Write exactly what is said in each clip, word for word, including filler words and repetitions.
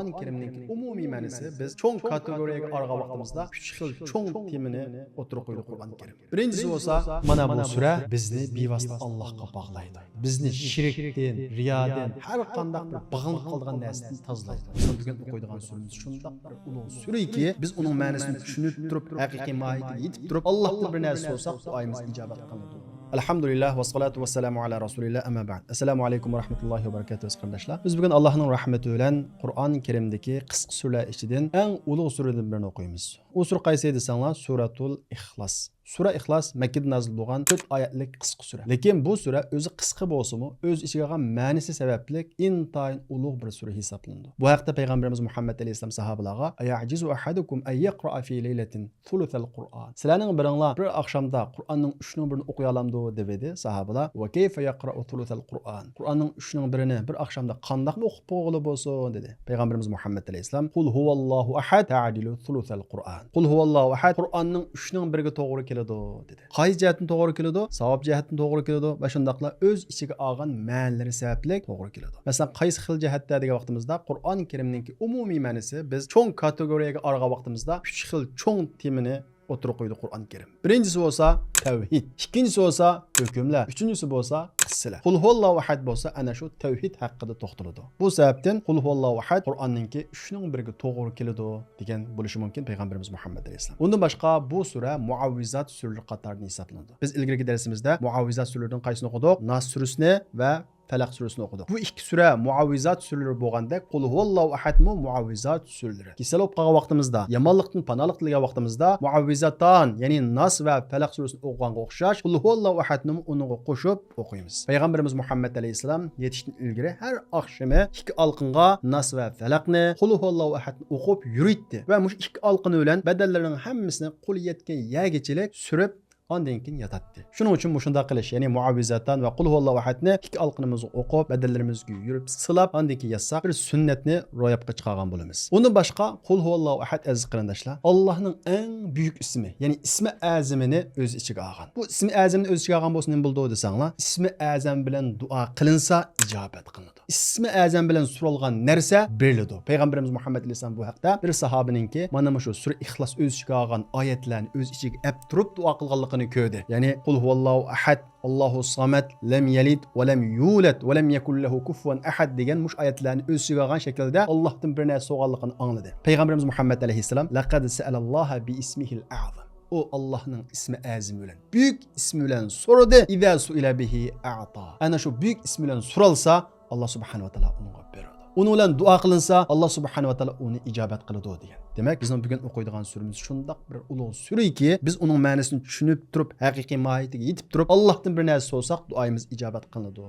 قۇرئان كەرىمنىڭكى ئومۇمىي مەنىسى، بىز چوڭ كاتېگورىيەگە ئايرىغان ۋاقتىمىزدا ئۈچ خىل چوڭ تېمىنى ئوتتۇرىغا قويىدۇ قۇرئان كەرىم. بىرىنچىسى بولسا، مانا بۇ سۈرە بىزنى بىۋاسىتە ئاللاھقا باغلايدۇ. بىزنى شىركتىن، رىيادىن، ھەر قانداق بىر باغلىنىپ قالىدىغان نەرسىدىن تازىلايدۇ. بىزنىڭ بۈگۈن ئوقۇيدىغان سۈرىمىز شۇنداق بىر ئۇلۇغ سۈرىكى، بىز ئۇنىڭ مەنىسىنى چۈشىنىپ تۇرۇپ، ھەقىقىي ماھىيىتىگە يېتىپ تۇرۇپ، ئاللاھتىن بىر نەرسە سورىساق، دۇئايىمىز ئىجابەت قىلىنىدۇ. ئەلھەمدۇلىللاھ ۋەسسالاتۇ ۋەسسالامۇ ئەلا رەسۇلىللاھ، ئەمما بەئد. ئەسسالامۇ ئەلەيكۇم ۋە رەھمەتۇللاھى ۋە بەرىكاتۇھ، ئەزىز قېرىنداشلار. بىز بۈگۈن ئاللاھنىڭ رەھمىتى بىلەن قۇرئان كەرىمدىكى قىسقا سۈرىلەر ئىچىدىن ئەڭ ئۇلۇغ سۈرىدىن بىرىنى ئوقۇيمىز. ئۇ سۈرە قايسى دېسەڭلار، سۈرەتۇل ئىخلاس. سۈرە ئىخلاس مەككىدە نازىل بولغان تۆت ئايەتلىك قىسقا سۈرە. لېكىن بۇ سۈرە ئۆزى قىسقا بولسىمۇ، ئۆز ئىچىگە ئالغان مەنىسى سەۋەبلىك ئىنتايىن ئۇلۇغ بىر سۈرە ھېسابلىنىدۇ. بۇ ھەقتە پەيغەمبىرىمىز مۇھەممەد ئەلەيھىسسالام ساھابىلارغا، «ئەيەئجىزۇ ئەھەدۇكۇم ئەن يەقرەئە فى لەيلەتىن سۇلۇسەل قۇرئان.» سىلەرنىڭ بىرىڭلار بىر ئاخشامدا قۇرئاننىڭ ئۈچنىڭ بىرىنى ئوقۇيالامدۇ؟ دېۋىدى ساھابىلار. «ۋە كەيفە يەقرەئۇ سۇلۇسەل قۇرئان؟» قۇرئاننىڭ ئۈچنىڭ بىرىنى بىر ئاخشامدا قانداقمۇ ئوقۇپ بولغىلى بولسۇن؟ دېدى. پەيغەمبىرىمىز مۇھەممەد ئەلەيھىسسالام، «قۇل ھۇۋەللاھۇ ئەھەد تەئدىلۇ سۇلۇسەل قۇرئان.» قۇل ھۇۋەللاھۇ ئەھەد قۇرئاننىڭ ئۈچنىڭ بىرىگە توغرا كېلىدۇ، دېدى. قايسى جەھەتتىن توغرا كېلىدۇ؟ ساۋاب جەھەتتىن توغرا كېلىدۇ ۋە شۇنداقلا ئۆز ئىچىگە ئالغان مەنىلىرى سەۋەبلىك توغرا كېلىدۇ. مەسىلەن، قايسى خىل جەھەتتە دېگەن ۋاقتىمىزدا، قۇرئان كەرىمنىڭكى ئومۇمىي مەنىسى، بىز چوڭ كاتېگورىيەگە ئايرىغان ۋاقتىمىزدا ئۈچ خىل چوڭ تېمىنى ئوتتۇرىغا قويىدۇ قۇرئان كەرىم. بىرىنچىسى بولسا تەۋھىد، ئىككىنچىسى بولسا ھۆكۈملەر، ئۈچىنچىسى بولسا قىسسىلەر. قۇل ھۇۋەللاھۇ ئەھەد بولسا ئەنە شۇ تەۋھىد ھەققىدە توختىلىدۇ. بۇ سەۋەبتىن قۇل ھۇۋەللاھۇ ئەھەد قۇرئاننىڭكى ئۈچنىڭ بىرىگە توغرا كېلىدۇ دېگەن بولۇشى مۇمكىن پەيغەمبىرىمىز مۇھەممەد ئەلەيھىسسالام. ئۇندىن باشقا بۇ سۈرە مۇئەۋۋىزات سۈرىلىرى قاتارىدىن ھېسابلىنىدۇ. بىز ئىلگىرىكى دەرسىمىزدە مۇئەۋۋىزات سۈرىلىرىدىن قايسىنى ئوقۇدۇق؟ ناس سۈرىسىنى ۋە پەلەق سۈرىسىنى ئوقۇدۇق. بۇ ئىككى سۈرە مۇئەۋۋىزات سۈرىلىرى بولغاندەك، قۇل ھۇۋەللاھۇ ئەھەدمۇ مۇئەۋۋىزات سۈرىلىرى. كېسەل بولۇپ قالغان ۋاقتىمىزدا، يامانلىقتىن پاناھلىق تىلىگەن ۋاقتىمىزدا، مۇئەۋۋىزاتان، يەنى ناس ۋە پەلەق سۈرىسىنى ئوقۇغانغا ئوخشاش، قۇل ھۇۋەللاھۇ ئەھەدنىمۇ ئۇنىڭغا قوشۇپ ئوقۇيمىز. پەيغەمبىرىمىز مۇھەممەد ئەلەيھىسسالام يېتىشتىن ئىلگىرى ھەر ئاخشىمى ئىككى ئالىقىنغا ناس ۋە پەلەقنى، قۇل ھۇۋەللاھۇ ئەھەدنى ئوقۇپ يۈرۈيتتى ۋە مۇشۇ ئىككى ئالىقىنى بىلەن بەدەنلىرىنىڭ ھەممىسىنى قولى يەتكەن يەرگىچىلىك سۈرۈپ، ئاندىن كېيىن ياتاتتى. شۇنىڭ ئۈچۈن مۇشۇنداق قىلىش، يەنى مۇئەۋۋىزاتان ۋە قۇل ھۇۋەللاھۇ ئەھەدنى ئىككى ئالىقىنىمىزغا ئوقۇپ، بەدەنلىرىمىزگە يۈرۈپ سىلاپ، ئاندىن كېيىن ياتساق، بىر سۈننەتنى روياپقا چىقارغان بولىمىز. ئۇندىن باشقا، قۇل ھۇۋەللاھۇ ئەھەد، ئەزىز قېرىنداشلار، ئاللاھنىڭ ئەڭ بۈيۈك ئىسمى، يەنى ئىسمى ئەزىمىنى ئۆز ئىچىگە ئالغان. بۇ ئىسمى ئەزىمنى ئۆز ئىچىگە ئالغان بولسا نېمە بولىدۇ دېسەڭلار، ئىسمى ئەزەم بىلەن دۇئا قىلىنسا ئىجابەت قىلىنىدۇ. ئىسمى ئەزەم بىلەن سورالغان نەرسە بېرىلىدۇ. پەيغەمبىرىمىز مۇھەممەد ئەلەيھىسسالام بۇ ھەقتە بىر ساھابىنىڭكى مانا مۇشۇ سۈرە ئىخلاس ئۆز ئىچىگە ئالغان ئايەتلەرنى ئۆز ئىچىگە ئەپ تۇرۇپ دۇئا قىلغانلىقىنى كۆردى. يەنى، قۇل ھۇۋەللاھۇ ئەھەد، ئاللاھۇ سامەد، لەم يەلىد ۋە لەم يۇلەد ۋە لەم يەكۇن لەھۇ كۇفۇۋەن ئەھەد دېگەن مۇشۇ ئايەتلەرنى ئۆز ئىچىگە ئالغان شەكىلدە ئاللاھتىن بىر نەرسە سورىغانلىقىنى ئاڭلىدى. پەيغەمبىرىمىز مۇھەممەد ئەلەيھىسسالام، لەقەد سەئەلەللاھە بىئىسمىھىل ئەزەم. ئۇ ئاللاھنىڭ ئىسمى ئەزىمى بىلەن، بۈيۈك ئىسمى بىلەن سورىدى. ئىزا سۇئىلە بىھى ئەئتا. ئەنە شۇ بۈيۈك ئىسمى بىلەن سورالسا، ئاللا سۇبھانەھۇ ۋە تائالا ئۇنىڭغا بېرىدۇ. ئۇنىڭ بىلەن دۇئا قىلىنسا، ئاللا سۇبھانەھۇ ۋە تائالا ئۇنى ئىجابەت قىلىدۇ دېگەن. دېمەك، بىزنىڭ بۈگۈن ئوقۇيدىغان سۈرىمىز شۇنداق بىر ئۇلۇغ سۈرىكى، بىز ئۇنىڭ مەنىسىنى چۈشىنىپ تۇرۇپ، ھەقىقىي ماھىيىتىگە يېتىپ تۇرۇپ، ئاللاھتىن بىر نەرسە سورىساق، دۇئايىمىز ئىجابەت قىلىنىدۇ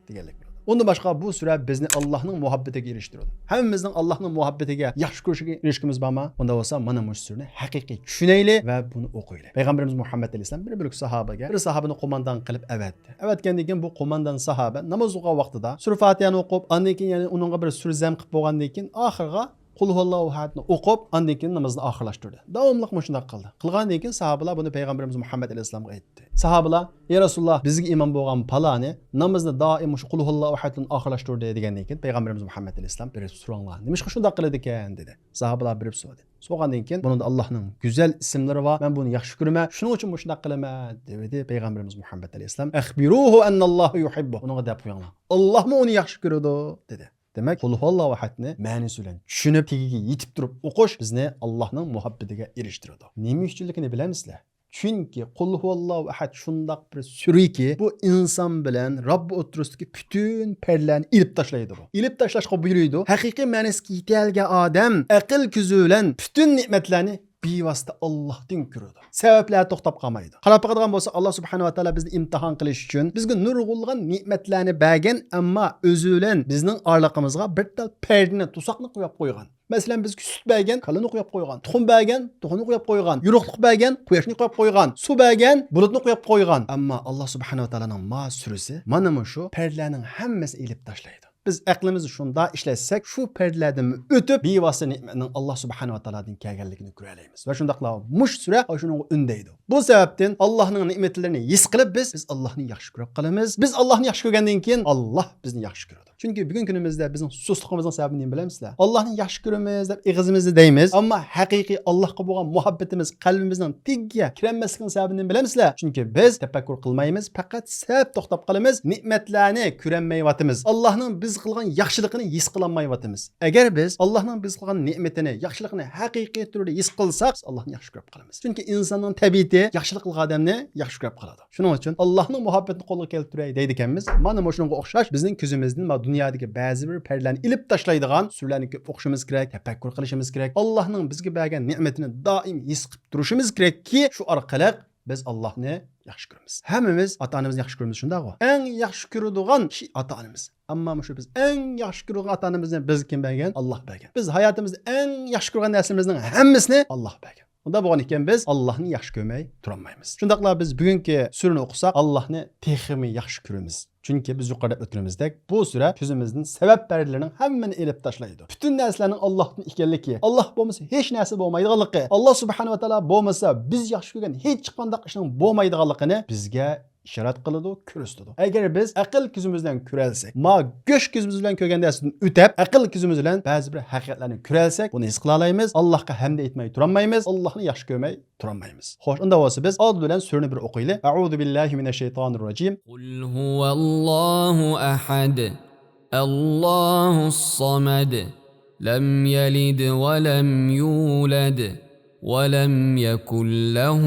دېگەنلىك بولىدۇ. ئۇندىن باشقا، بۇ سۈرە بىزنى ئاللاھنىڭ مۇھەببىتىگە ئېرىشتۈرىدۇ. ھەممىمىزنىڭ ئاللاھنىڭ مۇھەببىتىگە ياخشى كۆرۈشىگە ئېرىشكۈمىز بارمۇ؟ ئۇندا بولسا، مانا مۇشۇ سۈرىنى ھەقىقىي چۈشىنەيلى ۋە بۇنى ئوقۇيلى. پەيغەمبىرىمىز مۇھەممەد ئەلەيھىسسالام بىر بۆلەك ساھابىگە، بىر ساھابىنى قوماندان قىلىپ ئەۋەتتى. ئەۋەتكەندىن كېيىن بۇ قوماندان ساھابە ناماز ئوقۇغان ۋاقتىدا سۈرە فاتىھەنى ئوقۇپ، ئاندىن كېيىن يەنە ئۇنىڭغا بىر سۈرە زەم قىلىپ بولغاندىن كېيىن، ئاخىرىغا قۇل ھۇۋەللاھۇ ئەھەدنى ئوقۇپ، ئاندىن كېيىن نامىزىنى ئاخىرلاشتۇردى. داۋاملىق مۇشۇنداق قىلدى. قىلغاندىن كېيىن ساھابىلار بۇنى پەيغەمبىرىمىز مۇھەممەد ئەلەيھىسسالامغا ئېيتتى. ساھابىلار، يا رەسۇلاللا، بىزگە ئىمام بولغان پالانى نامىزىنى دائىم مۇشۇ قۇل ھۇۋەللاھۇ ئەھەدتىن ئاخىرلاشتۇردى دېگەندىن كېيىن پەيغەمبىرىمىز مۇھەممەد ئەلەيھىسسالام بېرىپ سوراڭلار، نېمىشقا شۇنداق قىلىدىكەن؟ دېدى. ساھابىلار بېرىپ سورىدى. سورىغاندىن كېيىن، بۇنىڭدا ئاللاھنىڭ گۈزەل ئىسىملىرى بار، مەن بۇنى ياخشى كۆرىمەن، شۇنىڭ ئۈچۈن مۇشۇنداق قىلىمەن، دېدى پەيغەمبىرىمىز مۇھەممەد ئەلەيھىسسالام. ئەخبىروھۇ ئەننەللاھە يۇھىببۇھ، ئۇنىڭغا دەپ قويۇڭلار، ئاللاھمۇ ئۇنى ياخشى كۆرىدۇ، دېدى. دېمەك، قۇل ھۇۋەللاھۇ ئەھەدنى مەنىسى بىلەن چۈشىنىپ، تېگىگە يېتىپ تۇرۇپ ئوقۇش بىزنى ئاللاھنىڭ مۇھەببىتىگە ئېرىشتۈرىدۇ. نېمە ئۈچۈنلۈكىنى بىلەمسىلەر؟ چۈنكى قۇل ھۇۋەللاھۇ ئەھەد شۇنداق بىر سۈرىكى، بۇ ئىنسان بىلەن رەببى ئوتتۇرىسىدىكى پۈتۈن پەردىلەرنى ئېلىپ تاشلايدۇ بۇ. ئېلىپ تاشلاشقا بۇيرۇيدۇ. ھەقىقىي مەنىسىگە يېتەلگەن ئادەم ئەقىل كۆزى بىلەن پۈتۈن نېمەتلەرنى بىۋاسىتە ئاللاھتىن كۆرىدۇ. سەۋەبلەر توختاپ قالمايدۇ. قاراپ باقىدىغان بولسا، ئاللا سۇبھانەھۇ ۋە تائالا بىزنى ئىمتىھان قىلىش ئۈچۈن بىزگە نۇرغۇنلىغان نېمەتلەرنى بەرگەن، ئەمما ئۆزى بىلەن بىزنىڭ ئارىلىقىمىزغا بىر تال پەردىنى، توساقنى قويۇپ قويغان. مەسىلەن، بىزگە سۈت بەرگەن كالىنى قويۇپ قويغان، تۇخۇم بەرگەن توخۇنى قويۇپ قويغان، يورۇقلۇق بەرگەن قۇياشنى قويۇپ قويغان، سۇ بەرگەن بۇلۇتنى قويۇپ قويغان. ئەمما ئاللا سۇبھانەھۇ ۋە تائالانىڭ ما سۈرىسى مانا مۇشۇ پەردىلەرنىڭ ھەممىسىنى ئېلىپ تاشلايدۇ. بىز ئەقلىمىزنى شۇنداق ئىشلەتسەك، شۇ پەردىلەردىنمۇ ئۆتۈپ، بىۋاسىتە نېمەتنىڭ ئاللا سۇبھانەھۇ ۋە تائالادىن كەلگەنلىكىنى كۆرەلەيمىز. ۋە شۇنداقلا مۇشۇ سۈرە شۇنىڭغا ئۈندەيدۇ. بۇ سەۋەبتىن ئاللانىڭ نېمەتلىرىنى ھېس قىلىپ، بىز، بىز ئاللانى ياخشى كۆرۈپ قالىمىز. بىز ئاللانى ياخشى كۆرگەندىن كېيىن، ئاللا بىزنى ياخشى كۆرىدۇ. چۈنكى بۈگۈنكى كۈنىمىزدە بىزنىڭ سۇسلۇقىمىزنىڭ سەۋەبى نېمە بىلەمسىلەر؟ ئاللاھنى ياخشى كۆرىمىز دەپ ئېغىزىمىزدا دەيمىز، ئەمما ھەقىقىي ئاللاھقا بولغان مۇھەببىتىمىز قەلبىمىزنىڭ تېگىگە كىرەلمەسلىكىنىڭ سەۋەبى نېمە بىلەمسىلەر؟ چۈنكى بىز تەپەككۇر قىلمايمىز، پەقەت سەل توختاپ قالىمىز، نېمەتلەرنى كۆرەلمەيۋاتىمىز، ئاللاھنىڭ بىز قىلغان ياخشىلىقىنى ھېس قىلالمايۋاتىمىز. ئەگەر بىز ئاللاھنىڭ بىز قىلغان نېمىتىنى، ياخشىلىقىنى ھەقىقىي تۈردە ھېس قىلساق، بىز ئاللاھنى ياخشى كۆرۈپ قالىمىز. چۈنكى ئىنساننىڭ تەبىئىتى ياخشىلىق قىلغان ئادەمنى ياخشى كۆرۈپ قالىدۇ. شۇنىڭ ئۈچۈن ئاللاھنىڭ مۇھەببىتىنى قولغا كەلتۈرەي دەيدىكەنمىز. مانا مۇشۇنىڭغا ئوخشاش بىزنىڭ كۆزىمىزدىن مانا دۇنيادىكى بەزى بىر پەردىلەرنى ئېلىپ تاشلايدىغان سۈرىلەرنى كۆپ ئوقۇشىمىز كېرەك، تەپەككۇر قىلىشىمىز كېرەك. ئاللاھنىڭ بىزگە بەرگەن نېمىتىنى دائىم ھېس قىلىپ تۇرۇشىمىز كېرەككى، شۇ ئارقىلىق بىز ئاللاھنى ياخشى كۆرىمىز. ھەممىمىز ئاتا-ئانىمىزنى ياخشى كۆرىمىز، شۇنداقغۇ؟ ئەڭ ياخشى كۆرىدىغان كىشى ئاتا-ئانىمىز. ئەمما مۇشۇ بىز ئەڭ ياخشى كۆرىدىغان ئاتا-ئانىمىزنى بىزگە كىم بەرگەن؟ ئاللاھ بەرگەن. بىز ھاياتىمىزدا ئەڭ ياخشى كۆرگەن نەرسىمىزنىڭ ھەممىسىنى ئاللاھ بەرگەن. ئۇنداق بولغان ئىكەن، بىز ئاللاھنى ياخشى كۆرمەي تۇرالمايمىز. شۇنداقلا بىز بۈگۈنكى سۈرىنى ئوقۇساق، ئاللاھنى تېخىمۇ ياخشى كۆرىمىز. چۈنكى بىز يۇقىرىدا ئۆتكىنىمىزدەك، بۇ سۈرە كۆزىمىزدىن سەۋەب پەردىلىرىنىڭ ھەممىنى ئېلىپ تاشلايدۇ. پۈتۈن نەرسىلەرنىڭ ئاللاھتىن ئىكەنلىكى، ئاللاھ بولمىسا ھېچ نەرسە بولمايدىغانلىقى، ئاللاھ سۇبھانەھۇ ۋە تائالا بولمىسا بىز ياخشى كۆرگەن ھېچقانداق ئىشنىڭ بولمايدىغانلىقىنى بىزگە ئىشارەت قىلىدۇ، كۆرسىتىدۇ. ئەگەر بىز ئەقىل كۆزىمىز بىلەن كۆرەلسەك، ما گۆش كۆزىمىز بىلەن كۆرگەن نەرسىدىن ئۆتەپ، ئەقىل كۆزىمىز بىلەن بەزى بىر ھەقىقەتلەرنى كۆرەلسەك، بۇنى ھېس قىلالايمىز. ئاللاھقا ھەمدە ئېيتماي تۇرالمايمىز، ئاللاھنى ياخشى كۆرمەي تۇرالمايمىز. خوش، ئۇنداق بولسا بىز ئالدى بىلەن سۈرىنى بىر ئوقۇيلى. أعوذ بالله من الشيطان الرجيم. قل هو الله أحد، الله الصمد، لم يلد ولم يولد، ولم يكن له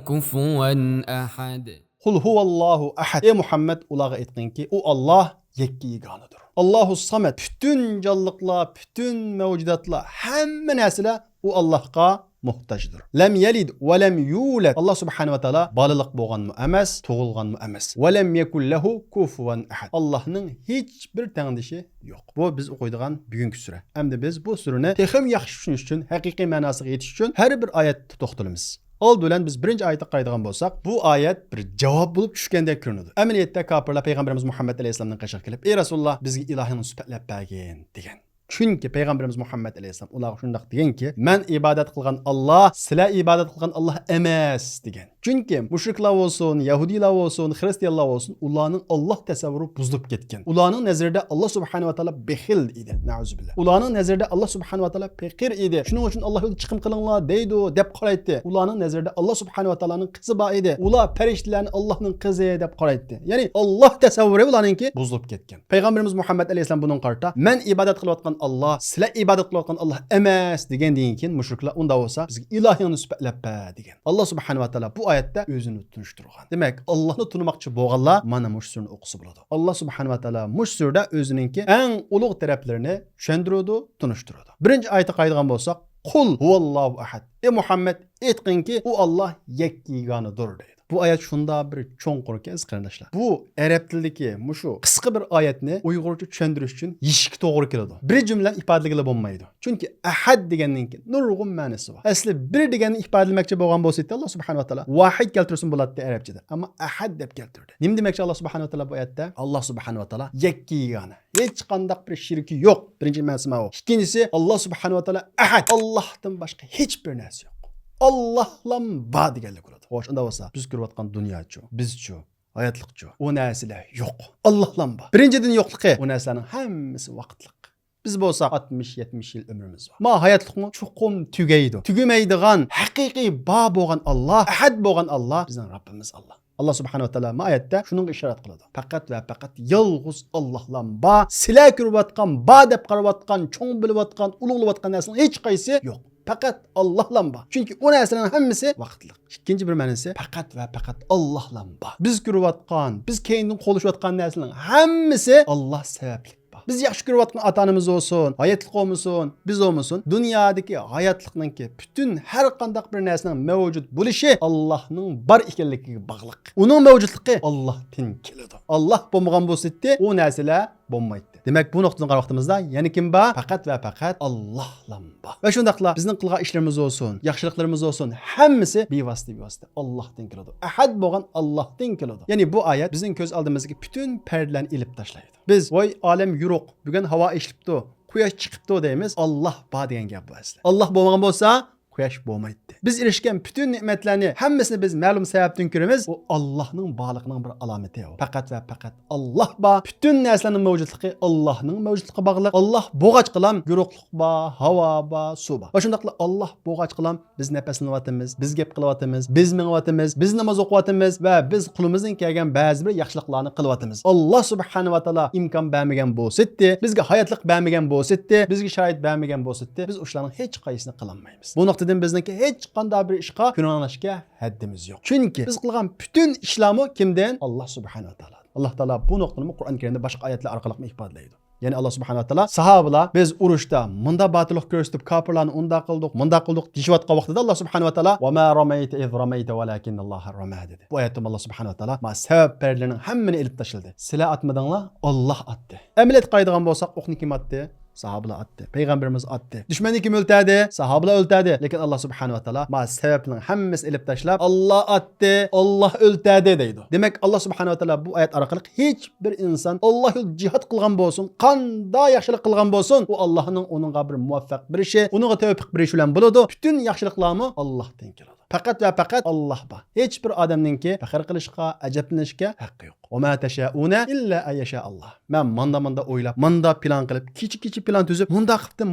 كفوا أحد. قل هو الله أحد. ئەي مۇھەممەد، ئۇلارغا ئېيتقىنكى، ئۇ ئاللاھ يەككە يېگانىدۇر. الله الصمد. پۈتۈن جانلىقلار، پۈتۈن مەۋجۇداتلار، ھەممە نەرسىلەر ئۇ ئاللاھقا موھتاجدۇر. لم يلد ولم يولد. ئاللاھ سۇبھانەھۇ ۋە تائالا بالىلىق بولغانمۇ ئەمەس، تۇغۇلغانمۇ ئەمەس. ولم يكن له كفوا أحد. ئاللاھنىڭ ھېچ بىر تەڭدىشى يوق. بۇ بىز ئوقۇيدىغان بۈگۈنكى سۈرە. ئەمدى بىز بۇ سۈرىنى تېخىمۇ ياخشى چۈشىنىش ئۈچۈن، ھەقىقىي مەناسىغا يېتىش ئۈچۈن ھەر بىر ئايەتتە توختىلىمىز. ئالدى بىلەن بىز بىرىنچى ئايەتكە قارايدىغان بولساق، بۇ ئايەت بىر جاۋاب بولۇپ چۈشكەندەك كۆرۈنىدۇ. ئەمەلىيەتتە كاپىرلار پەيغەمبىرىمىز مۇھەممەد ئەلەيھىسسالامنىڭ قېشىغا كېلىپ، ئەي رەسۇلۇللاھ، بىزگە ئىلاھىڭنى سۈپەتلەپ بەرگىن، دېگەن. چۈنكى پەيغەمبىرىمىز مۇھەممەد ئەلەيھىسسالام ئۇلارغا شۇنداق دېگەنكى، مەن ئىبادەت قىلغان ئاللاھ سىلەر ئىبادەت قىلغان ئاللاھ ئەمەس، دېگەن. چۈنكى مۇشرىكلار بولسۇن، يەھۇدىيلار بولسۇن، خىرىستىيانلار بولسۇن، ئۇلارنىڭ ئاللاھ تەسەۋۋۇرى بۇزۇلۇپ كەتكەن. ئۇلارنىڭ نەزىرىدە ئاللاھ سۇبھانەھۇ ۋە تائالا بېخىل ئىدى. نەئۇزۇبىللا. ئۇلارنىڭ نەزىرىدە ئاللاھ سۇبھانەھۇ ۋە تائالا پېقىر ئىدى. شۇنىڭ ئۈچۈن ئاللاھ يولىدا چىقىم قىلىڭلار دەيدۇ، دەپ قارايتتى. ئۇلارنىڭ نەزىرىدە ئاللاھ سۇبھانەھۇ ۋە تائالانىڭ قىزى بار ئىدى. ئۇلار پەرىشتىلەرنى ئاللاھنىڭ قىزى دەپ قارايتتى. يەنى ئاللاھ تەسەۋۋۇرى ئۇلارنىڭكى بۇزۇلۇپ كەتكەن. پەيغەمبىرىمىز مۇھەممەد ئەلەيھىسسالام بۇنىڭغا قارىتا، مەن ئىبادەت قىلىۋاتقان ئاللاھ سىلەر ئىبادەت قىلىۋاتقان ئاللاھ ئەمەس، دېگەندىن كېيىن مۇشرىكلار ئۇنداق بولسا بىزگە ئىلاھىڭنى سۈپەتلەپ بەر، دېگەن. ئاللاھ سۇبھانەھۇ ۋە تائالا بۇ ئايەتتە ئۆزىنى تونۇشتۇرغان. دېمەك، ئاللاھنى تونۇماقچى بولغانلار مانا مۇشۇ سۈرىنى ئوقۇسا بولىدۇ. ئاللاھ سۇبھانەھۇ ۋە تائالا مۇشۇ سۈرىدە ئۆزىنىڭكى ئەڭ ئۇلۇغ تەرەپلىرىنى چۈشەندۈرىدۇ، تونۇشتۇرىدۇ. بىرىنچى ئايەتكە قارايدىغان بولساق، قۇل ھۇۋەللاھۇ ئەھەد. ئەي مۇھەممەد، ئېيتقىنكى، ئۇ ئاللاھ يەككە يېگانىدۇر، دەيدۇ. بۇ ئايەت شۇنداق بىر چوڭقۇركەن، ئەزىز قېرىنداشلار. بۇ ئەرەب تىلىدىكى مۇشۇ قىسقا بىر ئايەتنى ئۇيغۇرچە چۈشەندۈرۈش ئۈچۈن يېشىككە توغرا كېلىدۇ. بىر جۈملە بىلەن ئىپادىلىگىلى بولمايدۇ. چۈنكى ئەھەد دېگەننىڭكى نۇرغۇن مەنىسى بار. ئەسلى بىر دېگەننى ئىپادىلىمەكچى بولغان بولسا ئىدى، ئاللاھ سۇبھانەھۇ ۋە تائالا ۋاھىد كەلتۈرسىمۇ بولاتتى ئەرەبچىدە. ئەمما ئەھەد دەپ كەلتۈردى. نېمە دېمەكچى ئاللاھ سۇبھانەھۇ ۋە تائالا بۇ ئايەتتە؟ ئاللاھ سۇبھانەھۇ ۋە تائالا يەككە يېگانە. ھېچقانداق بىر شېرىكى يوق. بىرىنچى مەنىسى ماۋۇ. ئىككىنچىسى، ئاللاھ سۇبھانەھۇ ۋە تائالا ئەھەد. ئاللاھتىن باشقا ھېچ بىر نەرسە يوق. ئاللاھلام بار دېگەنلىك بولىدۇ. خوش، ئۇنداق بولسا، بىز كۆرۈۋاتقان دۇنياچۇ، بىزچۇ، ھاياتلىقچۇ، ئۇ نەرسىلەر يوق. ئاللاھلام بار. بىرىنچىدىن يوقلۇقى، ئۇ نەرسىلەرنىڭ ھەممىسى ۋاقىتلىق. بىز بولساق ئاتمىش، يەتمىش يىل ئۆمرىمىز بار. ما ھاياتلىقمۇ چوقۇم تۈگەيدۇ. تۈگىمەيدىغان، ھەقىقىي بار بولغان ئاللاھ، ئەھەد بولغان ئاللاھ بىزنىڭ رەببىمىز ئاللاھ. ئاللاھ سۇبھانەھۇ ۋە تائالا ما ئايەتتە شۇنىڭغا ئىشارەت قىلىدۇ. پەقەت ۋە پەقەت يالغۇز ئاللاھلام بار. سىلەر كۆرۈۋاتقان، بار دەپ قاراۋاتقان، چوڭ بىلىۋاتقان، ئۇلۇغلاۋاتقان نەرسىنىڭ ھېچقايسى يوق. پەقەت ئاللاھلام بار. چۈنكى ئۇ نەرسىلەرنىڭ ھەممىسى ۋاقىتلىق. ئىككىنچى بىر مەنىسى، پەقەت ۋە پەقەت ئاللاھلام بار. بىز كۆرۈۋاتقان، بىز كەينىدىن قوغلىشىۋاتقان نەرسىلەرنىڭ ھەممىسى ئاللاھ سەۋەبلىك بار. بىز ياخشى كۆرۈۋاتقان ئاتا-ئانىمىز بولسۇن، ھاياتلىق بولمىسۇن، بىز بولمىسۇن، دۇنيادىكى ھاياتلىقنىڭكى پۈتۈن ھەر قانداق بىر نەرسىنىڭ مەۋجۇت بولۇشى ئاللاھنىڭ بار ئىكەنلىكىگە باغلىق. ئۇنىڭ مەۋجۇتلۇقى ئاللاھتىن كېلىدۇ. ئاللاھ بولمىغان بولسىدى، ئۇ نەرسىلەر بولمايتتى. دېمەك، بۇ نۇقتىدىن قارىغان ۋاقتىمىزدا يەنە كىم بار؟ پەقەت ۋە پەقەت ئاللاھلام بار. ۋە شۇنداقلا بىزنىڭ قىلغان ئىشلىرىمىز بولسۇن، ياخشىلىقلىرىمىز بولسۇن، ھەممىسى بىۋاسىتە، بىۋاسىتە ئاللاھتىن كېلىدۇ. ئەھەد بولغان ئاللاھتىن كېلىدۇ. يەنى بۇ ئايەت بىزنىڭ كۆز ئالدىمىزدىكى پۈتۈن پەردىلەرنى ئېلىپ تاشلايدۇ. بىز، ۋاي، ئالەم يورۇق، بۈگۈن ھاۋا ئېچىلىپتۇ، قۇياش چىقىپتۇ دەيمىز. ئاللاھ بار دېگەن گەپ بۇ ئەسلى. ئاللاھ بولمىغان بولسا، بەش بولمايتتى. بىز ئېرىشكەن پۈتۈن نېمەتلەرنى ھەممىسىنى بىز مەلۇم سەۋەبتىن كۆرىمىز. ئۇ ئاللاھنىڭ بارلىقىنىڭ بىر ئالامىتى. ئۇ پەقەت ۋە پەقەت ئاللاھ بار. پۈتۈن نەرسىلەرنىڭ مەۋجۇتلۇقى ئاللاھنىڭ مەۋجۇتلۇقىغا باغلىق. ئاللاھ بولغاچقىلام يورۇقلۇق بار، ھاۋا بار، سۇ بار. ۋە شۇنداقلا ئاللاھ بولغاچقىلام بىز نەپەسلىنىۋاتىمىز، بىز گەپ قىلىۋاتىمىز، بىز مېڭىۋاتىمىز، بىز ناماز ئوقۇۋاتىمىز ۋە بىز قولىمىزدىن كەلگەن بەزى بىر ياخشىلىقلارنى قىلىۋاتىمىز. ئاللاھ سۇبھانەھۇ ۋە تائالا ئىمكان بەرمىگەن بولسىتتى، بىزگە ھاياتلىق بەرمىگەن بولسىتتى، بىزگە شارائىت بەرمىگەن بولسىتتى، بىز ئۇشۇلارنىڭ ھېچقايسىسىنى قىلالمايمىز. بۇ نۇقتىدىن بىزنىڭكى ھېچقانداق بىر ئىشقا كۆڭۈل ئاڭلاشقا ھەددىمىز يوق. چۈنكى بىز قىلغان پۈتۈن ئىشلارمۇ كىمدىن؟ ئاللاھ سۇبھانەھۇ ۋە تائالا. ئاللاھ تائالا بۇ نۇقتىنىمۇ قۇرئان كەرىمدە باشقا ئايەتلەر ئارقىلىقمۇ ئىپادىلەيدۇ. يەنى ئاللاھ سۇبھانەھۇ ۋە تائالا ساھابىلار بىز ئۇرۇشتا مۇنداق باتۇرلۇق كۆرسىتىپ كاپىرلارنى ئۇنداق قىلدۇق، مۇنداق قىلدۇق دېيىشىۋاتقان ۋاقتىدا ئاللاھ سۇبھانەھۇ ۋە تائالا ۋە ما رامەيتە ئىز رامەيتە ۋەلاكىننەللاھە رامە دېدى. بۇ ئايەتتىمۇ ئاللاھ سۇبھانەھۇ ۋە تائالا ما سەۋەب پەردىلىرىنىڭ ھەممىنى ئېلىپ تاشلىدى. سىلەر ئاتمىدىڭلار، ئاللاھ ئاتتى. ئەمەلىيەتكە قارايدىغان بولساق ئوقنى كىم ئاتتى؟ ساھابىلار ئاتتى. پەيغەمبىرىمىز ئاتتى. دۈشمەننى كىم ئۆلتەردى؟ ساھابىلار ئۆلتەردى. لېكىن ئاللاھ سۇبھانەھۇ ۋە تائالا ما سەۋەبنىڭ ھەممىسىنى ئېلىپ تاشلاپ، ئاللاھ ئاتتى، ئاللاھ ئۆلتەردى دەيدۇ. دېمەك، ئاللاھ سۇبھانەھۇ ۋە تائالا بۇ ئايەت ئارقىلىق ھېچ بىر ئىنسان ئاللاھ يولىدا جىھاد قىلغان بولسۇن، قانداق ياخشىلىق قىلغان بولسۇن، ئۇ ئاللاھنىڭ ئۇنىڭغا بىر مۇۋەپپەق بېرىشى، ئۇنىڭغا تەۋپىق بېرىشى بىلەن بولىدۇ. پۈتۈن ياخشىلىقلارمۇ ئاللاھتىن كېلىدۇ. پەقەت ۋە پەقەت ئاللاھ بار. ھېچ بىر ئادەمنىڭكى پەخىر قىلىشقا، ئەجەبلىنىشكە ھەققى يوق. ۋە ما تەشائۇنە ئىللا ئەن يەشائاللاھ. مەن ماندا ماندا ئويلاپ، ماندا پىلان قىلىپ، كېچە كېچە پىلان تۈزۈپ، مۇنداق قىپتىم،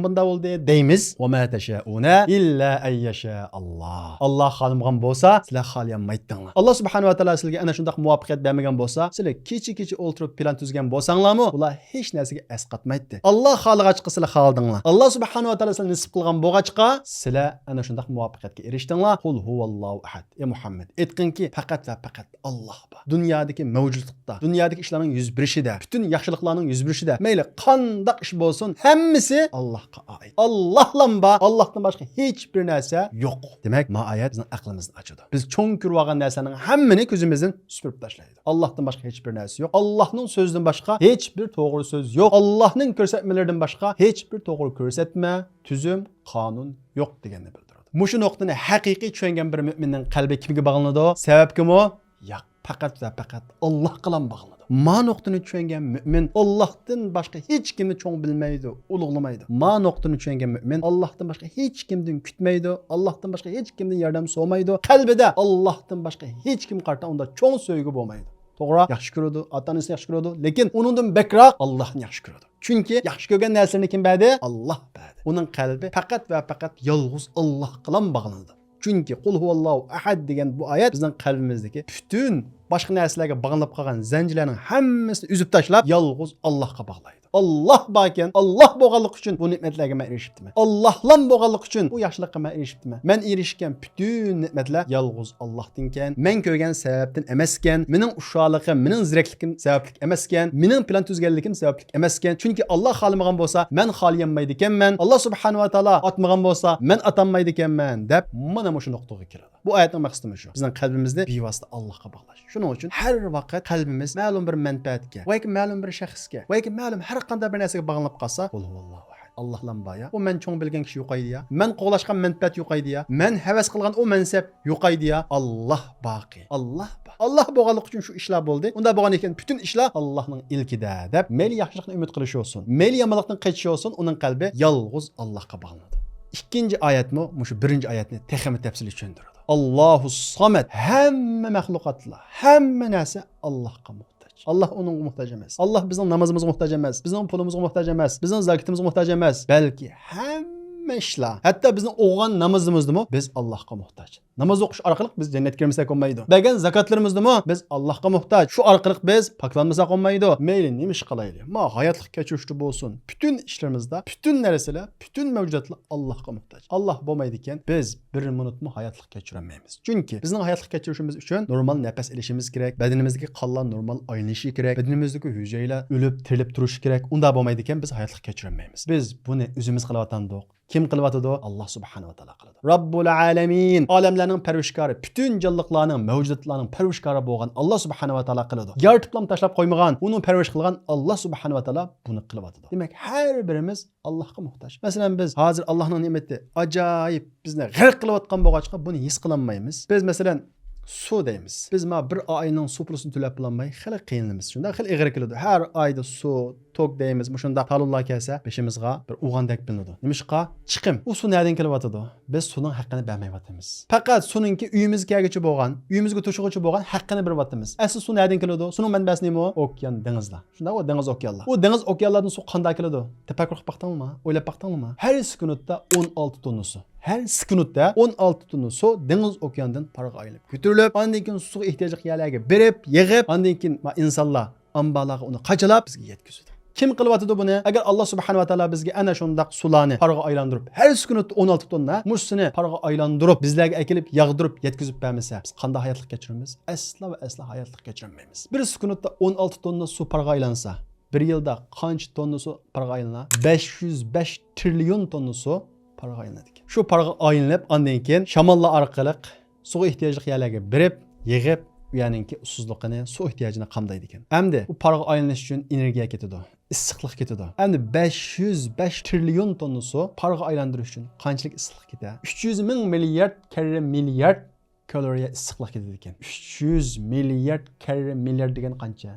مۇنداق بولدى دەيمىز. ۋە ما تەشائۇنە ئىللا ئەن يەشائاللاھ. ئاللاھ خالىمىغان بولسا، سىلەر خالىيالمايتتىڭلار. ئاللاھ سۇبھانەھۇ ۋە تائالا سىلەرگە ئەنە شۇنداق مۇۋەپپەقىيەت بەرمىگەن بولسا، سىلەر كېچە كېچە ئولتۇرۇپ پىلان تۈزگەن بولساڭلارمۇ، ئۇلار ھېچ نەرسىگە ئەسقاتمايتتى. ئاللاھ خالىغاچقا سىلەر خالىدىڭلار. ئاللاھ سۇبھانەھۇ ۋە تائالا سىلەرگە نېسىپ قىلغان بولغاچقا، سىلەر ئەنە شۇنداق مۇۋەپپەقىيەتكە ئېرىشتىڭلار. قۇل ھۇۋەللاھۇ ئەھەد. ئەي مۇھەممەد، ئېيتقىنكى، پەقەت ۋە پەقەت ئاللاھ بار. دۇنيادىكى مەۋجۇتلۇقتا، دۇنيادىكى ئىشلارنىڭ يۈز بېرىشىدە، پۈتۈن ياخشىلىقلارنىڭ يۈز بېرىشىدە، مەيلى قانداق ئىش بولسۇن، ھەممىسى ئاللاھقا ئائىت. ئاللاھلام بار، ئاللاھتىن باشقا ھېچ بىر نەرسە يوق. دېمەك، ما ئايەت بىزنىڭ ئەقلىمىزنى ئاچىدۇ. بىز چوڭ كۆرۈۋالغان نەرسىنىڭ ھەممىنى كۆزىمىزدىن سۈپۈرۈپ تاشلايدۇ. ئاللاھتىن باشقا ھېچ بىر نەرسە يوق. ئاللاھنىڭ سۆزىدىن باشقا ھېچ بىر توغرا سۆز يوق. ئاللاھنىڭ كۆرسەتمىلىرىدىن باشقا ھېچ بىر توغرا كۆرسەتمە، تۈزۈم، قانۇن يوق دېگەننى بىلدۈرىدۇ. مۇشۇ نۇقتىنى ھەقىقىي چۈشەنگەن بىر مۆمىننىڭ قەلبى كىمگە باغلىنىدۇ؟ سەۋەبكىمۇ؟ ياق، پەقەت ۋە پەقەت ئاللاھقىلا باغلىنىدۇ. ما نۇقتىنى چۈشەنگەن مۆمىن ئاللاھتىن باشقا ھېچ كىمنى چوڭ بىلمەيدۇ، ئۇلۇغلىمايدۇ. ما نۇقتىنى چۈشەنگەن مۆمىن ئاللاھتىن باشقا ھېچ كىمدىن كۈتمەيدۇ، ئاللاھتىن باشقا ھېچ كىمدىن ياردەم سورىمايدۇ. قەلبىدە ئاللاھتىن باشقا ھېچ كىمگە قارىتا ئۇنداق چوڭ سۆيگۈ بولمايدۇ. توغرا، ياخشى كۆرىدۇ، ئاتا-ئانىسىنى ياخشى كۆرىدۇ، لېكىن ئۇنىڭدىن بەكرەك ئاللاھنى ياخشى كۆرىدۇ. چۈنكى ياخشى كۆرگەن نەرسىلىرىنى كىم بەردى؟ ئاللاھ بەردى. ئۇنىڭ قەلبى پەقەت ۋە پەقەت يالغۇز ئاللاھقىلا باغلىنىدۇ. چۈنكى قۇل ھۇۋەللاھۇ ئەھەد دېگەن بۇ ئايەت بىزنىڭ قەلبىمىزدىكى پۈتۈن باشقا نەرسىلەرگە باغلىنىپ قالغان زەنجىرلەرنىڭ ھەممىسىنى ئۈزۈپ تاشلاپ، يالغۇز ئاللاھقا باغلايدۇ. ئاللاھ باركەن، ئاللاھ بولغانلىقى ئۈچۈن بۇ نېمەتلەرگە مەن ئېرىشىپتىمەن. ئاللاھلام بولغانلىقى ئۈچۈن بۇ ياخشىلىققا مەن ئېرىشىپتىمەن. مەن ئېرىشكەن پۈتۈن نېمەتلەر يالغۇز ئاللاھتىنكەن. مەن كۆرگەن سەۋەبتىن ئەمەسكەن. مېنىڭ ئۇششارلىقىم، مېنىڭ زېرەكلىكىم سەۋەبلىك ئەمەسكەن. مېنىڭ پىلان تۈزگەنلىكىم سەۋەبلىك ئەمەسكەن. چۈنكى ئاللاھ خالىمىغان بولسا، مەن خالىيالمايدىكەنمەن. ئاللاھ سۇبھانەھۇ ۋە تائالا ئاتمىغان بولسا، مەن ئاتالمايدىكەنمەن، دەپ مانا مۇشۇ نۇقتىغا كېلىدۇ. بۇ ئايەتنىڭ مەقسىتى مۇشۇ. بىزنىڭ قەلبىمىزنى بىۋاسىتە ئاللاھقا باغلاش. شۇنىڭ ئۈچۈن ھەر ۋاقىت قەلبىمىز مەلۇم بىر مەنپەئەتكە ۋە ياكى مەلۇم بىر شەخسكە ۋە ياكى مەلۇم ھەر قانداق بىر نەرسىگە باغلىنىپ قالسا، قۇل ھۇۋەللاھۇ ئەھەد. ئاللاھلام بار يا. ئۇ مەن چوڭ بىلگەن كىشى يوقايدۇ يا. مەن قوغلاشقان مەنپەئەت يوقايدۇ يا. مەن ھەۋەس قىلغان ئۇ مەنسەپ يوقايدۇ يا. ئاللاھ باقى. ئاللاھ بار. ئاللاھ بولغانلىقى ئۈچۈن شۇ ئىشلار بولدى. ئۇنداق بولغاندىكىن پۈتۈن ئىشلار ئاللاھنىڭ ئىلكىدە دەپ، مەيلى ياخشىلىقنى ئۈمىد قىلىش بولسۇن، مەيلى يامانلىقتىن قېچىش بولسۇن، ئۇنىڭ قەلبى يالغۇز ئاللاھقا باغلىنىدۇ. ئىككىنچى ئايەتمۇ مۇشۇ بىرىنچى ئايەتنى تېخىمۇ تەپسىلىي چۈشەندۈرىدۇ. ئاللاھۇ سامەد. ھەممە مەخلۇقاتلار، ھەممە نەرسە ئاللاھقا موھتاج. ئاللاھ ئۇنىڭغا موھتاج ئەمەس. ئاللاھ بىزنىڭ نامىزىمىزغا موھتاج ئەمەس، بىزنىڭ پۇلىمىزغا موھتاج ئەمەس، بىزنىڭ زاكىتىمىزغا موھتاج ئەمەس. بەلكى ھەممە ئىشلار، ھەتتا بىزنىڭ ئوقۇغان نامىزىمىزدىمۇ بىز ئاللاھقا موھتاج. ناماز ئوقۇش ئارقىلىق بىز جەننەتكە كىرمىسەك بولمايدۇ. بەرگەن زاكاتلىرىمىزدىمۇ بىز ئاللاھقا موھتاج. شۇ ئارقىلىق بىز پاكلانمىساق بولمايدۇ. مەيلى نېمە ئىش قىلايلى، ما ھاياتلىق كەچۈرۈشتە بولسۇن، پۈتۈن ئىشلىرىمىزدا، پۈتۈن نەرسىلەر، پۈتۈن مەۋجۇداتلار ئاللاھقا موھتاج. ئاللاھ بولمايدىكەن، بىز بىر مىنۇتمۇ ھاياتلىق كەچۈرەلمەيمىز. چۈنكى بىزنىڭ ھاياتلىق كەچۈرۈشىمىز ئۈچۈن نورمال نەپەس ئېلىشىمىز كېرەك، بەدىنىمىزدىكى قانلار نورمال ئايلىنىشى كېرەك، بەدىنىمىزدىكى ھۈجەيرىلەر ئۆلۈپ، تىرىلىپ تۇرۇشى كېرەك. ئۇنداق بولمايدىكەن، بىز ھاياتلىق كەچۈرەلمەيمىز. بىز بۇنى ئۆزىمىز قىلىۋاتامدۇق؟ كىم قىلىۋاتىدۇ؟ ئاللاھ سۇبھانەھۇ ۋە تائالا قىلىدۇ. رەببۇل ئالەمىن، ئالەملەرنىڭ پەرۋىشكارى، پۈتۈن جانلىقلارنىڭ، مەۋجۇداتلارنىڭ پەرۋىشكارى بولغان ئاللاھ سۇبھانەھۇ ۋە تائالا قىلىدۇ. يارىتىپلام تاشلاپ قويمىغان، ئۇنى پەرۋىش قىلغان ئاللاھ سۇبھانەھۇ ۋە تائالا بۇنى قىلىۋاتىدۇ. دېمەك، ھەر بىرىمىز ئاللاھقا موھتاج. مەسىلەن، بىز ھازىر ئاللاھنىڭ نېمىتى ئاجايىپ بىزنى غەرق قىلىۋاتقان بولغاچقا، بۇنى ھېس قىلالمايمىز. بىز، مەسىلەن، سۇ دەيمىز. بىز ما بىر ئائىلىنىڭ سۇ پۇلىسىنى تۆلەپ بولالماي خېلى قىينىلىمىز. شۇنداق خېلى ئېغىر كېلىدۇ. ھەر ئايدا سۇ، توك دەيمىز، مۇشۇنداق تالونلار كەلسە بېشىمىزغا بىر ئۇرغاندەك بىلىنىدۇ. نېمىشقا؟ چىقىم. ئۇ سۇ نەدىن كېلىۋاتىدۇ؟ بىز سۇنىڭ ھەققىنى بەرمەيۋاتىمىز. پەقەت سۇنىڭكى ئۆيىمىزگە كەلگۈچى بولغان، ئۆيىمىزگە توشۇغۇچى بولغان ھەققىنى بېرىۋاتىمىز. ئەسلى سۇ نەدىن كېلىدۇ؟ سۇنىڭ مەنبەسى نېمە ئۇ؟ ئوكيان، دېڭىزلار. شۇنداق، ئۇ دېڭىز، ئوكيانلار. ئۇ دېڭىز، ئوكيانلاردىن سۇ قانداق كېلىدۇ؟ تەپەككۇر قىلىپ باقتىڭلىما؟ ئويلاپ باقتىڭلىما؟ ھەر سېكۇنتتا ئون ئالتە توننا سۇ. ھەر سېكۇنتتا ئون ئالتە توننا سۇ دېڭىز، ئوكياندىن پارغا ئايلىنىپ كۆتۈرۈلۈپ، ئاندىن كېيىن سۇغا ئېھتىياجلىق يەرلەرگە بېرىپ، يىغىپ، ئاندىن كېيىن، ما، ئىنسانلار ئامبارلارغا ئۇنى قاچىلاپ بىزگە يەتكۈزىدۇ. كىم قىلىۋاتىدۇ بۇنى؟ ئەگەر ئاللا سۇبھانەھۇ ۋە تائالا بىزگە ئەنە شۇنداق سۇلارنى پارغا ئايلاندۇرۇپ، ھەر سېكۇنتتا ئون ئالتە توننا مۇشۇسىنى پارغا ئايلاندۇرۇپ، بىزلەرگە ئەكېلىپ ياغدۇرۇپ يەتكۈزۈپ بەرمىسە، بىز قانداق ھاياتلىق كەچۈرىمىز؟ ئەسلا ۋە ئەسلا ھاياتلىق كەچۈرەلمەيمىز. بىر سېكۇنتتا ئون ئالتە توننا سۇ پارغا ئايلانسا، بىر يىلدا قانچە توننا سۇ پارغا ئايلىنار؟ بەش يۈز بەش تىرىليون توننا سۇ پارغا ئايلىنىدىكەن. شۇ پارغا ئايلىنىپ، ئاندىن كېيىن شاماللار ئارقىلىق سۇغا ئېھتىياجلىق يەرلەرگە بېرىپ، يىغىپ، ئۇ يەرنىڭكى ئۇسسۇزلۇقىنى، سۇ ئېھتىياجىنى قامدايدىكەن. ئەمدى بۇ پارغا ئايلىنىش ئۈچۈن ئېنېرگىيە كېتىدۇ، ئىسسىقلىق كېتىدۇ. ئەمدى بەش يۈز بەش تىرىليون توننا سۇ پارغا ئايلاندۇرۇش ئۈچۈن قانچىلىك ئىسسىقلىق كېتە؟ ئۈچ يۈز مىڭ مىليارد كەررە مىليارد كالورىيە ئىسسىقلىق كېتىدىكەن. ئۈچ يۈز مىليارد كەررە مىليارد دېگەن قانچە؟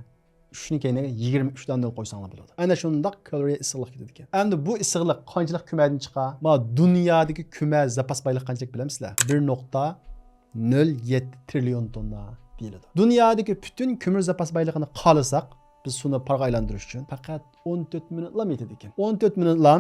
ئۈچنى كەينىگە يىگىرمە ئۈچ دان نۆل قويساڭلار بولىدۇ. ئەنە شۇنداق كالورىيە ئىسسىقلىق كېتىدىكەن. ئەمدى بۇ ئىسسىقلىق قانچىلىك كۈمەدىن چىقار؟ ما دۇنيادىكى كۈمە زاپاس بايلىقى قانچىلىك بىلەمسىلەر؟ بىر نۇقتا نۆل يەتتە تىرىليون توننا دېيىلىدۇ. دۇنيادىكى پۈتۈن كۆمۈر زاپاس بايلىقىنى خالىساق، بىز سۇنى پارغا ئايلاندۇرۇش ئۈچۈن پەقەت ئون تۆت مىنۇتلا يېتىدىكەن. ئون تۆت مىنۇتلا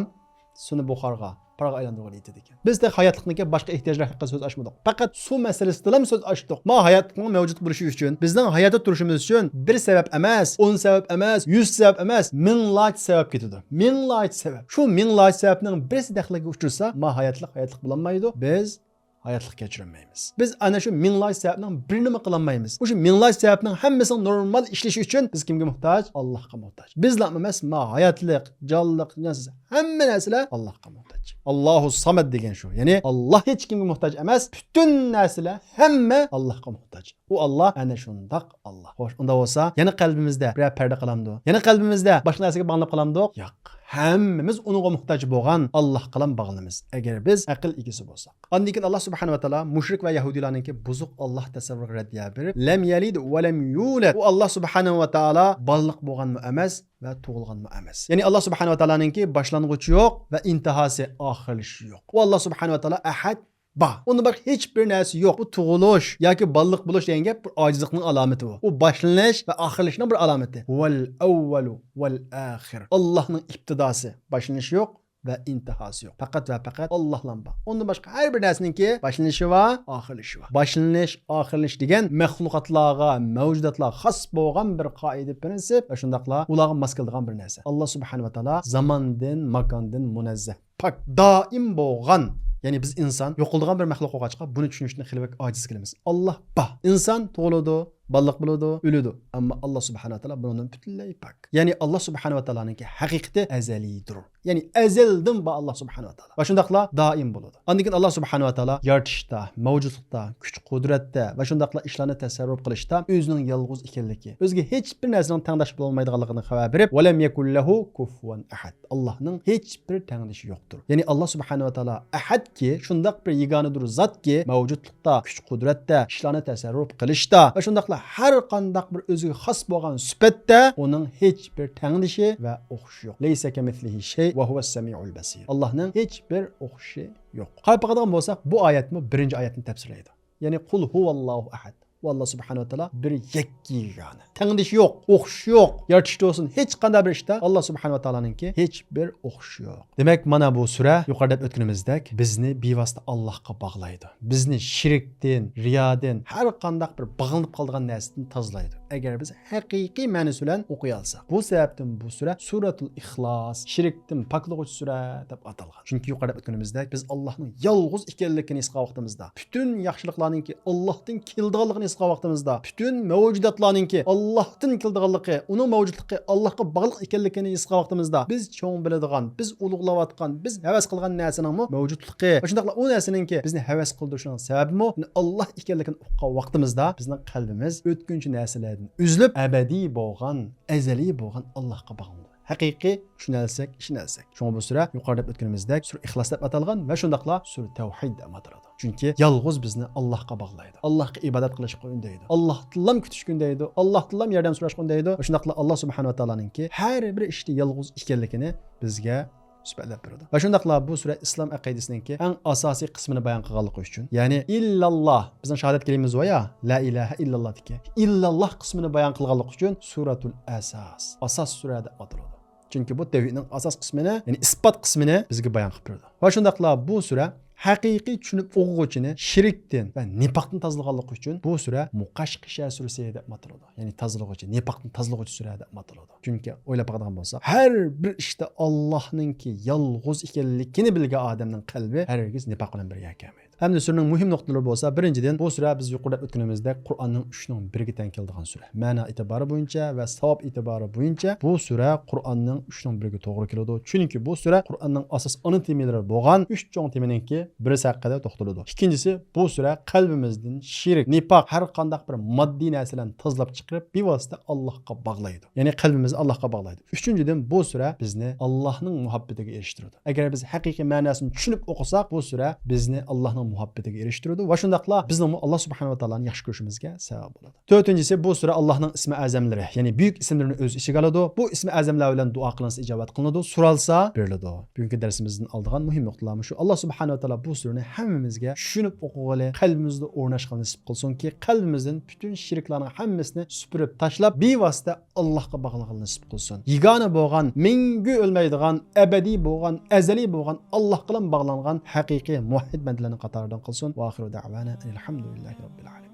سۇنى بۇخارغا، پارغا ئايلاندۇرغىلى يېتىدىكەن. بىز تېخى ھاياتلىقنىڭكى باشقا ئېھتىياجلار ھەققىدە سۆز ئاچمىدۇق. پەقەت سۇ مەسىلىسىدىلا سۆز ئاچتۇق. ما ھاياتلىقنىڭ مەۋجۇت بولۇشى ئۈچۈن، بىزنىڭ ھاياتتا تۇرۇشىمىز ئۈچۈن بىر سەۋەب ئەمەس، ئون سەۋەب ئەمەس، يۈز سەۋەب ئەمەس، مىڭلارچە سەۋەب كېتىدۇ. مىڭلارچە سەۋەب. شۇ مىڭلارچە سەۋەبنىڭ بىرسى دەخلىگە ئۇچرىسا، ما ھاياتلىق ھاياتلىق بولالمايدۇ. بىز ھاياتلىق كەچۈرەلمەيمىز. بىز ئەنە شۇ مىڭلارچە سەۋەبنىڭ بىرىنىمۇ قىلالمايمىز. مۇشۇ مىڭلارچە سەۋەبنىڭ ھەممىسىنىڭ نورمال ئىشلىشى ئۈچۈن بىز كىمگە موھتاج؟ ئاللاھقا موھتاج. بىزلا ئەمەس، ما ھاياتلىق، جانلىق، جانسىز ھەممە نەرسىلەر ئاللاھقا موھتاج. ئاللاھۇ سامەد دېگەن شۇ. يەنى ئاللاھ ھېچ كىمگە موھتاج ئەمەس، پۈتۈن نەرسىلەر ھەممە ئاللاھقا موھتاج. ئۇ ئاللاھ ئەنە شۇنداق ئاللاھ. خوش، ئۇنداق بولسا يەنە قەلبىمىزدە بىرەر پەردە قالامدۇ؟ يەنە قەلبىمىزدە باشقا نەرسىگە باغلىنىپ قالامدۇق؟ ياق. ھەممىمىز ئۇنىڭغا موھتاج بولغان ئاللاھقىلا باغلىنىمىز، ئەگەر بىز ئەقىل ئىگىسى بولساق. ئاندىن كېيىن ئاللاھ سۇبھانەھۇ ۋە تائالا مۇشرىك ۋە يەھۇدىيلارنىڭكى بۇزۇق ئاللاھ تەسەۋۋۇرىغا رەددىيە بېرىپ، لەم يەلىد ۋە لەم يۇلەد. ئۇ ئاللاھ سۇبھانەھۇ ۋە تائالا بالىلىق بولغانمۇ ئەمەس ۋە تۇغۇلغانمۇ ئەمەس. يەنى ئاللاھ سۇبھانەھۇ ۋە تائالانىڭكى باشلانغۇچى يوق ۋە ئىنتىھاسى، ئاخىرلىشىشى يوق. ئۇ ئاللاھ سۇبھانەھۇ ۋە تائالا ئەھەد، بار. ئۇندىن باشقا ھېچ بىر نەرسە يوق. بۇ تۇغۇلۇش ياكى بالىلىق بولۇش دېگەن گەپ بىر ئاجىزلىقنىڭ ئالامىتى بۇ. ئۇ باشلىنىش ۋە ئاخىرلىشىشنىڭ بىر ئالامىتى. ھۇۋەل ئەۋۋەلۇ ۋەل ئاخىر. ئاللاھنىڭ ئىپتىداسى، باشلىنىشى يوق ۋە ئىنتىھاسى يوق. پەقەت ۋە پەقەت ئاللاھلا بار. ئۇندىن باشقا ھەر بىر نەرسىنىڭكى باشلىنىشى بار، ئاخىرلىشىشى بار. باشلىنىش، ئاخىرلىنىش دېگەن مەخلۇقاتلارغا، مەۋجۇداتلارغا خاس بولغان بىر قائىدە، پىرىنسىپ ۋە شۇنداقلا ئۇلارغا ماس كېلىدىغان بىر نەرسە. ئاللاھ سۇبھانەھۇ ۋە تائالا زاماندىن، ماكاندىن مۇنەززەھ، پاك، دائىم بولغان. يەنى بىز ئىنسان يوقىلىدىغان بىر مەخلۇق بولغاچقا، بۇنى چۈشىنىشتىن خېلى بەك ئاجىز كېلىمىز. ئاللاھ بار. ئىنسان تۇغۇلىدۇ، بالىلىق بولىدۇ، ئۆلىدۇ. ئەمما ئاللاھ سۇبھانەھۇ ۋە تائالا بۇنىڭدىن پۈتۈنلەي پاك. يەنى ئاللاھ سۇبھانەھۇ ۋە تائالانىڭكى ھەقىقىتى ئەزەلىيدۇر. يەنى ئەزەلدىن بار ئاللاھ سۇبھانەھۇ ۋە تائالا. ۋە شۇنداقلا دائىم بولىدۇ. ئاندىن كېيىن ئاللاھ سۇبھانەھۇ ۋە تائالا يارىتىشتا، مەۋجۇتلۇقتا، كۈچ قۇدرەتتە ۋە شۇنداقلا ئىشلارنى تەسەررۇپ قىلىشتا ئۆزىنىڭ يالغۇز ئىكەنلىكى، ئۆزىگە ھېچ بىر نەرسىنىڭ تەڭداش بولالمايدىغانلىقىنى خەۋەر بېرىپ، ۋەلەم يەكۇن لەھۇ كۇفۇۋەن ئەھەد. ئاللاھنىڭ ھېچ بىر تەڭدىشى يوقتۇر. يەنى ئاللاھ سۇبھانەھۇ ۋە تائالا ئەھەدكى، شۇنداق بىر يېگانىدۇر زاتكى، مەۋجۇتلۇقتا، كۈچ قۇدرەتتە، ئىشلارنى تەسەررۇپ قىلىشتا ۋە شۇنداقلا ھەر قانداق بىر ئۆزىگە خاس بولغان سۈپەتتە ئۇنىڭ ھېچ بىر تەڭدىشى ۋە ئوخشىشى يوق. لەيسە كەمىسلىھى شەي ۋە ھۇۋەس سەمىئۇل بەسىر. ئاللاھنىڭ ھېچ بىر ئوخشىشى يوق. قاراپ باقىدىغان بولساق، بۇ ئايەتمۇ بىرىنچى ئايەتنى تەپسىرلەيدۇ. يەنى قۇل ھۇۋەللاھۇ ئەھەد. ئۇ ئاللاھ سۇبھانەھۇ ۋە تائالا بىر يەككە يېگانە. تەڭدىشى يوق، ئوخشىشى يوق. يارىتىشتا بولسۇن، ھېچ قانداق بىر ئىشتا ئاللاھ سۇبھانەھۇ ۋە تائالانىڭكى ھېچ بىر ئوخشىشى يوق. دېمەك، مانا بۇ سۈرە، يۇقىرىدا دەپ ئۆتكىنىمىزدەك، بىزنى بىۋاسىتە ئاللاھقا باغلايدۇ. بىزنى شىركتىن، رىيادىن، ھەر قانداق بىر باغلىنىپ قالىدىغان نەرسىدىن تازىلايدۇ. ئەگەر بىز ھەقىقىي مەنىسى بىلەن ئوقۇيالىساق. بۇ سەۋەبتىن بۇ سۈرە سۈرەتۇل ئىخلاس، شىركتىن پاكلىغۇچى سۈرە دەپ ئاتالغان. چۈنكى يۇقىرىدا ئۆتكىنىمىزدەك، بىز ئاللاھنىڭ يالغۇز ئىكەنلىكىنى ھېس قىلغان ۋاقتىمىزدا، پۈتۈن ياخشىلىقلارنىڭكى ئاللاھتىن كېلىدىغانلىقىنى ھېس قىلغان ۋاقتىمىزدا، پۈتۈن مەۋجۇداتلارنىڭكى ئاللاھتىن كېلىدىغانلىقى، ئۇنىڭ مەۋجۇتلۇقى ئاللاھقا باغلىق ئىكەنلىكىنى ھېس قىلغان ۋاقتىمىزدا، بىز چوڭ بىلىدىغان، بىز ئۇلۇغلاۋاتقان، بىز ھەۋەس قىلغان نەرسىنىڭمۇ مەۋجۇتلۇقى ۋە شۇنداقلا ئۇ نەرسىنىڭكى بىزنى ھەۋەس قىلدۇرۇشىنىڭ سەۋەبىمۇ ئاللاھ ئىكەنلىكىنى ئۇققان ۋاقتىمىزدا، بىزنىڭ قەلبىمىز ئۆتكۈنچى نەرسىلەردىن ئۈزۈلۈپ، ئەبەدىي بولغان، ئەزەلىي بولغان ئاللاھقا باغلىنىدۇ. ھەقىقىي چۈشىنەلسەك، ئىشىنەلسەك. شۇڭا بۇ سۈرە يۇقىرىدا دەپ ئۆتكىنىمىزدەك سۈرە ئىخلاس دەپ ئاتالغان ۋە شۇنداقلا سۈرە تەۋھىد دەپ ئاتىلىدۇ. چۈنكى يالغۇز بىزنى ئاللاھقا باغلايدۇ. ئاللاھقا ئىبادەت قىلىشقا ئۈندەيدۇ. ئاللاھتىنلام كۈتۈشكە ئۈندەيدۇ. ئاللاھتىنلام ياردەم سوراشقا ئۈندەيدۇ. ۋە شۇنداقلا ئاللاھ سۇبھانەھۇ ۋە تائالانىڭكى ھەر بىر ئىشتا يالغۇز ئىكەنلىكىنى بىزگە سۈپەتلەپ بېرىدۇ. ۋە شۇنداقلا بۇ سۈرە ئىسلام ئەقىدىسىنىڭكى ئەڭ ئاساسىي قىسمىنى بايان قىلغانلىقى ئۈچۈن، يەنى ئىللاللاھ، بىزنىڭ شاھادەت كەلىمىمىز بار يا، لا ئىلاھە ئىللاللاھدىكى ئىللاللاھ قىسمىنى بايان قىلغانلىقى ئۈچۈن سۈرەتۇل ئەساس، ئاساس سۈرە دەپ ئاتىلىدۇ. چۈنكى بۇ تەۋھىدنىڭ ئاساس قىسمىنى، يەنى ئىسپات قىسمىنى بىزگە بايان قىلىپ بېرىدۇ. ۋە شۇنداقلا بۇ سۈرە ھەقىقىي چۈشىنىپ ئوقۇغۇچىنى شىركتىن ۋە نىپاقتىن تازىلىغانلىقى ئۈچۈن بۇ سۈرە مۇقەشقىشە سۈرىسى دەپ ئاتىلىدۇ. يەنى تازىلىغۇچى، نىپاقتىن تازىلىغۇچى سۈرە دەپ ئاتىلىدۇ. چۈنكى ئويلاپ باقىدىغان بولساق، ھەر بىر ئىشتا ئاللاھنىڭكى يالغۇز ئىكەنلىكىنى بىلگەن ئادەمنىڭ قەلبى ھەرگىز نىپاق بىلەن بىر يەرگە كەلمەيدۇ. ھەمدە سۈرىنىڭ مۇھىم نۇقتىلىرى بولسا، بىرىنچىدىن، بۇ سۈرە بىز يۇقىرىدا ئۆتكىنىمىزدەك قۇرئاننىڭ ئۈچنىڭ بىرىگە تەڭ كېلىدىغان سۈرە. مەنا ئېتىبارى بويىچە ۋە ساۋاب ئېتىبارى بويىچە بۇ سۈرە قۇرئاننىڭ ئۈچنىڭ بىرىگە توغرا كېلىدۇ. چۈنكى بۇ سۈرە قۇرئاننىڭ ئاساس ئانا تېمىلىرى بولغان ئۈچ چوڭ تېمىنىڭكى بىرسى ھەققىدە توختىلىدۇ. ئىككىنچىسى، بۇ سۈرە قەلبىمىزدىن شىرك، نىپاق، ھەر قانداق بىر ماددىي نەرسىلەرنى تازىلاپ چىقىرىپ، بىۋاسىتە ئاللاھقا باغلايدۇ. يەنى قەلبىمىزنى ئاللاھقا باغلايدۇ. ئۈچىنچىدىن، بۇ سۈرە بىزنى ئاللاھنىڭ مۇھەببىتىگە ئېرىشتۈرىدۇ. ئەگەر بىز ھەقىقىي مەناسىنى چۈشىنىپ ئوقۇساق، بۇ سۈرە بىزنى ئاللاھنىڭ مۇھەببىتىگە ئېرىشتۈرىدۇ ۋە شۇنداقلا بىزنىڭمۇ ئاللاھ سۇبھانەھۇ ۋە تائالانى ياخشى كۆرۈشىمىزگە سەۋەب بولىدۇ. تۆتىنچىسى، بۇ سۈرە ئاللاھنىڭ ئىسمى ئەزەملىرى، يەنى بۈيۈك ئىسىملىرىنى ئۆز ئىچىگە ئالىدۇ. بۇ ئىسمى ئەزەملەر بىلەن دۇئا قىلىنسا ئىجابەت قىلىنىدۇ، سورالسا بېرىلىدۇ. بۈگۈنكى دەرسىمىزدىن ئالىدىغان مۇھىم نۇقتىلارمۇ شۇ. ئاللاھ سۇبھانەھۇ ۋە تائالا بۇ سۈرىنى ھەممىمىزگە چۈشىنىپ ئوقۇغىلى، قەلبىمىزدە ئورناشقىلى نېسىپ قىلسۇنكى، قەلبىمىزدىن پۈتۈن شىركلارنىڭ ھەممىسىنى سۈپۈرۈپ تاشلاپ، بىۋاسىتە ئاللاھقا باغلىغىلى نېسىپ قىلسۇن. يېگانە بولغان، مەڭگۈ ئۆلمەيدىغان، ئەبەدىي بولغان، ئەزەلىي بولغان، ئاللاھقىلا باغلانغان ھەقىقىي مۇۋەھھىد بەندىلەرنىڭ قاتارىدىن قىلسۇن. ۋە ئاخىرۇ دەئۋانا ئەنىل ھەمدۇلىللاھى رەببىل ئالەمىن.